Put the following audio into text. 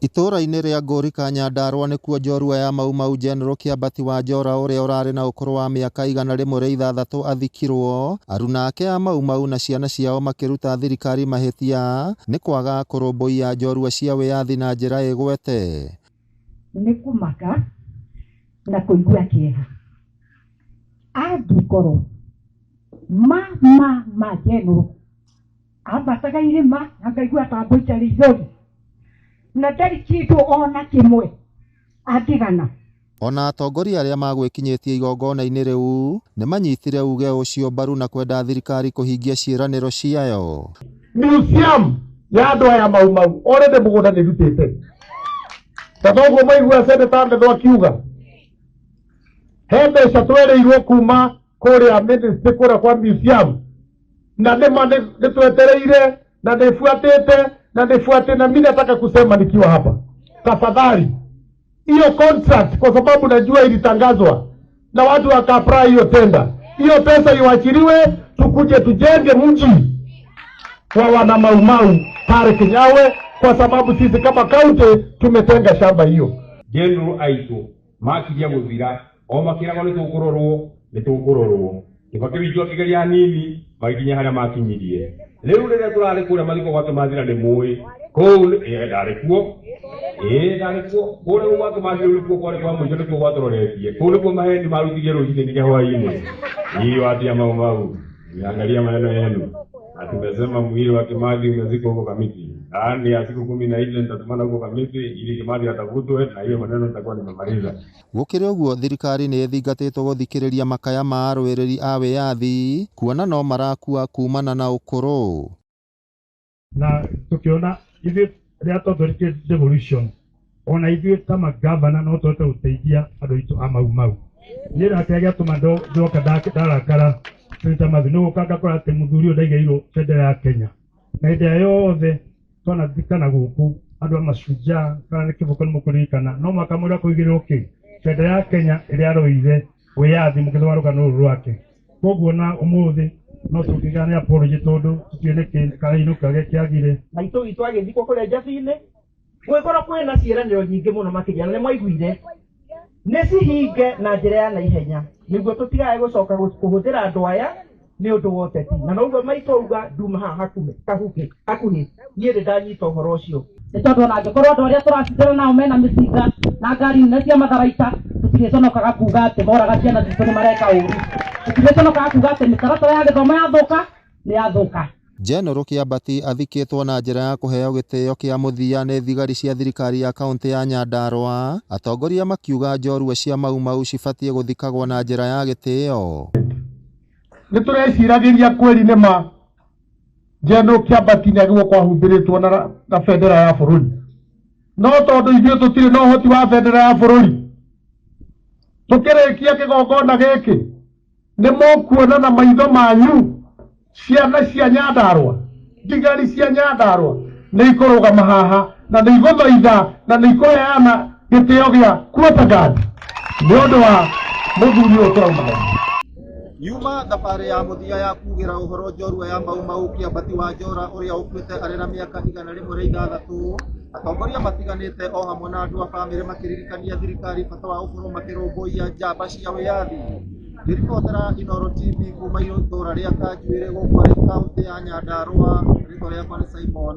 Itũũra-inĩ rĩa Ngũrika Nyandarua nĩkuo njorua ya Mau Mau General Kĩambati wa Njora ũrĩa ũrarĩ na ũkũrũ wa mĩaka 106 athikirwo. Aruna ake a Mau Mau na ciana ciao makĩruta thirikari mahĩtia nĩ kwaga kũrũmbũiya njorua cia wĩyathi na njĩra ĩgwete. Nĩ kũmaka na kũigua kĩeha angĩkorwo ma ma ma General ambataga irĩma na ngaigua ta ngũita rĩithori na ndarĩ kĩndũ ona kĩmwe angĩgana. Ona atongoria arĩa magwĩkinyĩtie igongona-inĩ rĩu nĩ manyitire uge ũcio mbaru na kwenda thirikari kũhingia ciĩranĩro ciayo. Museum ya andũ aya Mau Mau already mũgũnda nĩ ndutĩte, ta toguo maigua Senator Ndetho akiuga he mbeca twerĩirwo kuma kũrĩa ministry kũrĩa kwa museum, na nĩma nĩ twetereire na nĩbuatĩte na nĩbuatĩ, na mimi nataka kusema nikiwa hapa, tafadhali hiyo contract, kwa sababu najua ilitangazwa na watu waka-apply hiyo tenda, hiyo pesa iwachiliwe, tukuje tujenge mji wa wana Mau Mau pale Kinyawe, kwa sababu sisi kama kaunti tumetenga shamba hiyo. General aitũ makiria gũthira o makĩragwo nĩ tũkũrorwo nĩ tũkũrorwo. Kĩbakĩ witũ akĩgeria hanini magĩkinya harĩa makinyirie. Rĩu rĩrĩa tũrarĩ kũrĩa mathiko gwa Kĩmathi na nĩ mũĩ kũu ndarĩ kuo, ĩĩ ndarĩ kuo kũrĩa gwa Kĩmathi. Rĩu nĩkuo kwarĩ kwa mũico, nĩkuo gwatũroretie kũu, nĩkuo maheni marutithie rũcinĩ nginya hwainĩ. Hii watu ya Mau Mau, niangalia maneno yenu na tumesema mwili wa Kimathi umezikwa huko Kamiti. Ndani ya siku 14 nitatumana huko Kamiti ili Kimathi atafutwe, na hiyo maneno nitakuwa nimemaliza. Gũkĩrĩ ũguo, thirikari nĩ ĩthingatĩtwo gũthikĩrĩria makaya ma arũĩrĩri a wĩyathi kuona no marakua kumana na ũkũrũ. Na tukiona ithuĩ rĩrĩa twathondekire devolution, ona ithuĩ ta magavana no tũhote gũteithia andũ aitũ a Mau Mau. Niĩ na kĩrĩa gĩatũma ndoka ndarakara, Senator Matthew, nĩ gũka ngakora atĩ mũthuri ũyũ ndaigĩrĩirwo bendera ya Kenya, na hĩndĩ ĩrĩa yothe twanathikana gũkũ andũ a Mashujaa kana nĩ kĩboko nĩ mũkũririkana, no mũhaka mũndũ akũigĩrĩrwo kĩ bendera ya Kenya ĩrĩa aroire wĩyathi mũgĩthoma rũgano rũrũ rwake. Koguo na ũmũthĩ no tũngĩgĩa nĩ apology tondũ tũtiũĩ nĩkĩ karainũka kĩagire. Maitũ witũ agĩthikwo kũrĩa Njabi-inĩ, gwĩkorwo kwĩna ciĩranĩro nyingĩ mũno makĩria, na nĩ mwaiguire nĩ cihinge na njĩra ya naihenya nĩguo tũtigae gũcoka kũhũthĩra andũ aya nĩ ũndũ wa ũteti. Na noguo maitũ auga nduma haha hakuhĩ hakuhĩ hakuhĩ, niĩ nĩ ndanyita ũhoro ũcio. Nĩ tondũ ona angĩkorwo andũ arĩa tũracindana nao mena mĩcinga na ngari nene cia matharaita, tũtirĩconokaga kuga atĩ moraga ciana citũ nĩ mareka ũru. Tũtirĩconokaga kuga atĩ mĩtaratara ya gĩthomo yathũka nĩ yathũka. General Kĩambati athikĩtwo na njĩra ya kũheo gĩtĩo kĩa mũthia nĩ thigari cia thirikari ya kaunti ya Nyandarua. Atongoria makiuga njorua cia Mau Mau cibatiĩ gũthikagwo na njĩra ya gĩtĩo. Nĩ tũreciragĩria kweri nĩ ma General Kĩambati nĩ agĩrĩirwo kwahumbĩrĩtwo na bendera ya bũrũri, no tondũ ithuĩ tũtirĩ na ũhoti wa bendera ya bũrũri, tũkĩrĩkia kĩgongona gĩkĩ nĩ mũkuona na maitho manyu ciana cia Nyandarua, thigari cia Nyandarua nĩ ikũrũgama haha na nĩ igũthaitha na nĩ ikũheana gĩtĩo gĩa quarter guard nĩ ũndũ wa mũthuri ũyũ tũrauma. Yuma thabarĩ ya mũthia ya kugĩra ũhoro njorua ya Mau Mau Kĩambati wa Njora ũrĩa ũkuĩte arĩ na mĩaka 106, atongoria matiganĩte o hamwe na andũ a bamĩrĩ makĩririkania thirikari bata wa gũkorwo makĩrũmbũiya njamba cia wĩyathi. Ngĩribotera Inooro TV kuma itũũra rĩa Kanjuĩrĩ gũkũ kaunti ya Nyandarua, rĩtwa rĩakwa nĩ Simon.